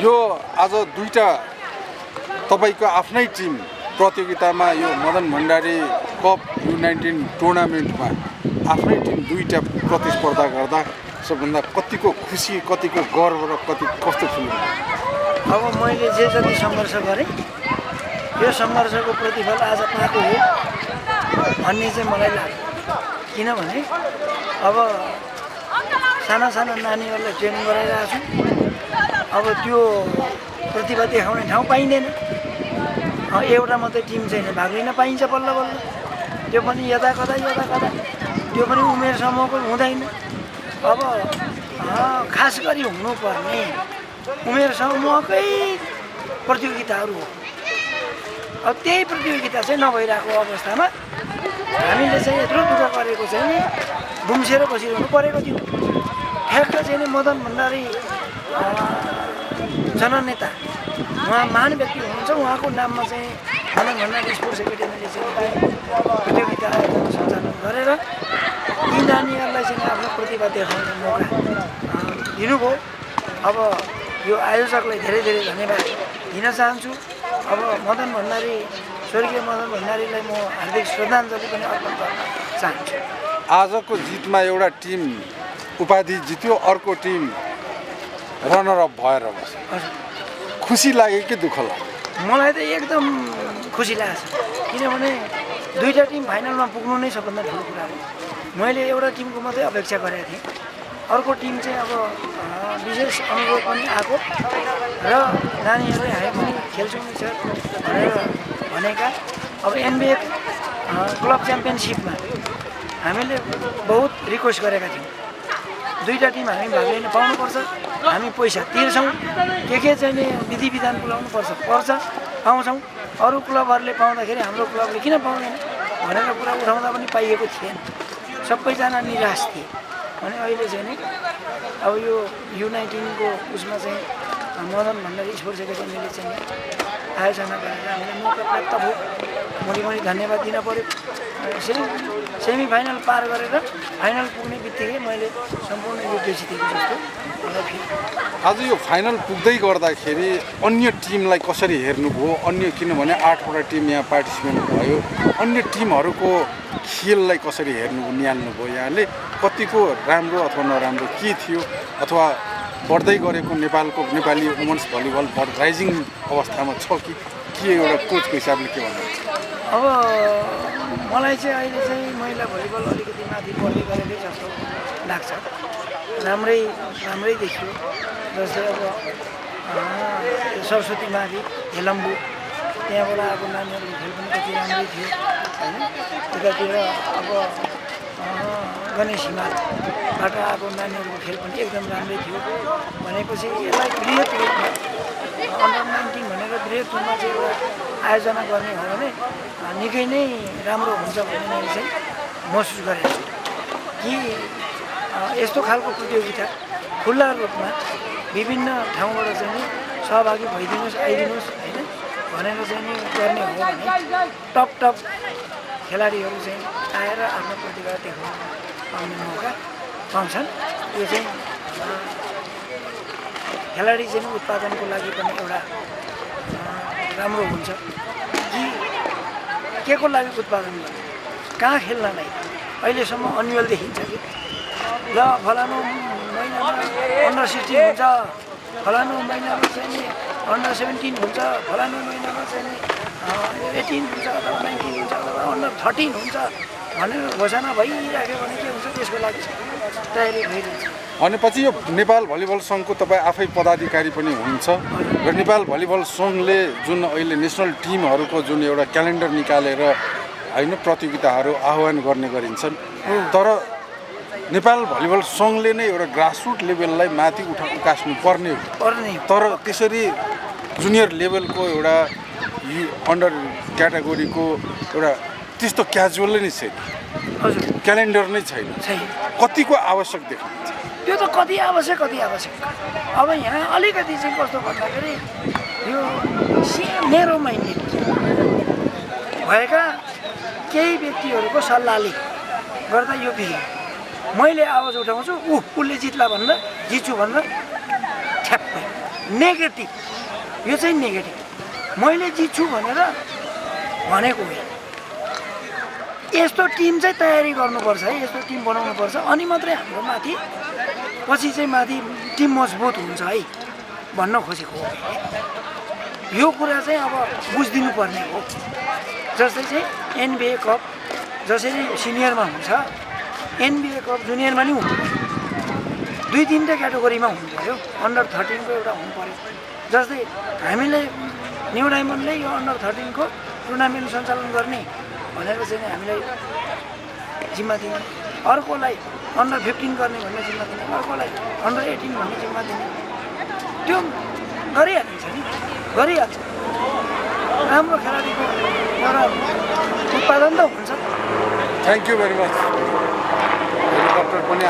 यो आज दुईटा तपाईको आफ्नै टिम प्रतियोगितामा यो मदन भण्डारी कप U19 टुर्नामेन्टमा आफ्नै टिम दुईटा प्रतिस्पर्धा गर्दा सबभन्दा कतिको खुसी, कतिको गर्व र कस्तो फिल हुन्छ? अब मैले जे जति सङ्घर्ष गरेँ यो सङ्घर्षको प्रतिफल आज पाएको हो भन्ने चाहिँ मलाई लाग्यो। किनभने अब साना साना नानीहरूलाई ट्रेनिङ गराइरहेको छु। अब त्यो प्रतिभा देखाउने ठाउँ पाइँदैन। एउटा मात्रै टिम चाहिँ भाग लिन पाइन्छ बल्ल बल्ल, त्यो पनि यता कता त्यो पनि उमेर समूहको हुँदैन। अब खास गरी हुनुपर्ने उमेर समूहकै प्रतियोगिताहरू हो। अब त्यही प्रतियोगिता चाहिँ नभइरहेको अवस्थामा हामीले चाहिँ यत्रो दुःख गरेको चाहिँ नि गुम्सेर बसिरहनु परेको थियो। ठ्याक्क चाहिँ नि मदन भण्डारी जननेता, उहाँ महान व्यक्ति हुनुहुन्छ। उहाँको नाममा चाहिँ मदन भण्डारी स्पोर्ट्स एकाडेमीले चाहिँ प्रतियोगिता आयोजना सञ्चालन गरेर यी नानीहरूलाई चाहिँ आफ्नो प्रतिभा देखाउने मौका दिनुभयो। अब यो आयोजकलाई धेरै धेरै धन्यवाद दिन चाहन्छु। अब मदन भण्डारी, स्वर्गीय मदन भण्डारीलाई म हार्दिक श्रद्धाञ्जली पनि अर्पण गर्न चाहन्छु। आजको जितमा एउटा टिम उपाधि जित्यो, अर्को टिम रनर अप भएर बस्यो। खुसी लाग्यो कि दुःख लाग्यो? मलाई त एकदम खुसी लागेको छ। किनभने दुईटा टिम फाइनलमा पुग्नु नै सबभन्दा ठुलो कुरा हो। मैले एउटा टिमको मात्रै अपेक्षा गरेको थिएँ। अर्को टिम चाहिँ अब विशेष अनुरोध पनि आएको र नानीहरूले हामी पनि खेल्छौँ नि सर भनेर भनेका। अब एनबिए क्लब च्याम्पियनसिपमा हामीले बहुत रिक्वेस्ट गरेका थियौँ, दुईटा टिम हामी भाग लिन पाउनुपर्छ, हामी पैसा तिर्छौँ, के चाहिँ नि विधि विधान पुऱ्याउनु पाउँछौँ। अरू क्लबहरूले पाउँदाखेरि हाम्रो क्लबले किन पाउँदैन भनेर कुरा उठाउँदा पनि पाइएको थिएन। सबैजना निराश थिए। अनि अहिले चाहिँ नि अब यो U19को उसमा चाहिँ मदन भण्डारी स्पोर्ट्स एकाडेमीले चाहिँ आयोजना गरेर हामीलाई मौका प्राप्त भयो। मैले धन्यवाद दिन पऱ्यो। सेमी फाइनल पार गरेर फाइनल पुग्ने बित्तिकै मैले सम्पूर्ण योग्य जितेको जस्तो मलाई फिल। आज यो फाइनल पुग्दै गर्दाखेरि अन्य टिमलाई कसरी हेर्नुभयो? अन्य किनभने 8वटा टिम यहाँ पार्टिसिपेट भयो, अन्य टिमहरूको खेललाई कसरी हेर्नुभयो, निहाल्नुभयो यहाँले? कतिको राम्रो अथवा नराम्रो के थियो, अथवा बढ्दै गरेको नेपाली वुमेन्स भलिबल राइजिङ अवस्थामा छ कि एउटा कोचको हिसाबले के भन्नुहुन्छ? अब मलाई चाहिँ अहिले चाहिँ महिला भलिबल अलिकति माथि बढ्दै गरेकै जस्तो लाग्छ। राम्रै देखियो। जस्तै अब सरस्वती माथि हेलम्बु त्यहाँबाट आएको नानीहरूको खेल पनि कति राम्रै थियो होइन। यतातिर अब गणेश हिमालबाट आएको नानीहरूको खेल पनि एकदम राम्रै थियो। भनेपछि यसलाई बृहत रूपमा अन्डर 19 भनेर बृहत रूपमा चाहिँ एउटा आयोजना गर्ने हो भने निकै नै राम्रो हुन्छ भन्ने मैले चाहिँ महसुस गरेको छु कि यस्तो खालको प्रतियोगिता खुल्ला रूपमा विभिन्न ठाउँबाट चाहिँ नि सहभागी भइदिनुहोस्, आइदिनुहोस् होइन भनेर चाहिँ नि गर्ने हो भने टप खेलाडीहरू चाहिँ आएर आफ्नो प्रतिभा देखाउन पाउने मौका पाउँछन्। यो चाहिँ खेलाडी चाहिँ उत्पादनको लागि पनि एउटा राम्रो हुन्छ कि के को लागि उत्पादन गर्ने, कहाँ खेल्नलाई अहिलेसम्म अन्युअल देखिन्छ कि ल फलानु महिनामा अन्डर 16 हुन्छ, फलानु महिनामा चाहिँ नि अन्डर 17 हुन्छ, फलानु महिनामा चाहिँ नि 18 हुन्छ अथवा 19 हुन्छ अथवा अन्डर 13 हुन्छ भनेर घोषणा भइराख्यो भने के हुन्छ, त्यसको लागि तयारी भइरहन्छ। भनेपछि यो नेपाल भलिबल सङ्घको तपाईँ आफै पदाधिकारी पनि हुनुहुन्छ र नेपाल भलिबल सङ्घले जुन अहिले नेसनल टिमहरूको जुन एउटा क्यालेन्डर निकालेर होइन प्रतियोगिताहरू आह्वान गर्ने गरिन्छन्, तर नेपाल भलिबल सङ्घले नै एउटा ग्रासरुट लेभललाई माथि उकास्नु पर्ने। तर त्यसरी जुनियर लेभलको एउटा अन्डर क्याटेगोरीको एउटा त्यस्तो क्याजुअल नै छैन, क्यालेन्डर नै छैन। कतिको आवश्यक देख्नुहुन्छ? त्यो त कति आवश्यक। अब यहाँ अलिकति चाहिँ कस्तो भन्दाखेरि यो मेरो माइन्डेड भएका केही व्यक्तिहरूको सल्लाहले गर्दा यो बिग्यो। मैले आवाज उठाउँछु, उसले जित्छु भनेर ठ्याप्पै नेगेटिभ, यो चाहिँ नेगेटिभ। मैले जित्छु भनेर भनेको होइन। यस्तो टिम चाहिँ तयारी गर्नुपर्छ है, यस्तो टिम बनाउनुपर्छ, अनि मात्रै हाम्रो माथि पछि चाहिँ माथि टिम मजबुत हुन्छ है भन्न खोजेको हो। यो कुरा चाहिँ अब बुझिदिनु पर्ने हो। जस्तै चाहिँ NBA कप जसरी सिनियरमा हुन्छ, NBA कप जुनियरमा नि हुनु पर्यो। 2-3 क्याटेगोरीमा हुनु पर्यो। अन्डर 13 को एउटा हुनु पर्यो। जस्तै हामीले न्यू डायमन्डले यो अन्डर 13 को टुर्नामेन्ट सञ्चालन गर्ने भनेर चाहिँ हामीलाई जिम्मा दिने, अर्कोलाई अन्डर 15 गर्ने भन्ने जिम्मा दिने, अर्कोलाई अन्डर 18 भन्ने जिम्मा दिने, त्यो गरिहालिन्छ नि, गरिहाल्छ। राम्रो खेलाडीको एउटा उत्पादन त हुन्छ। Thank you very much. Helicopter पनि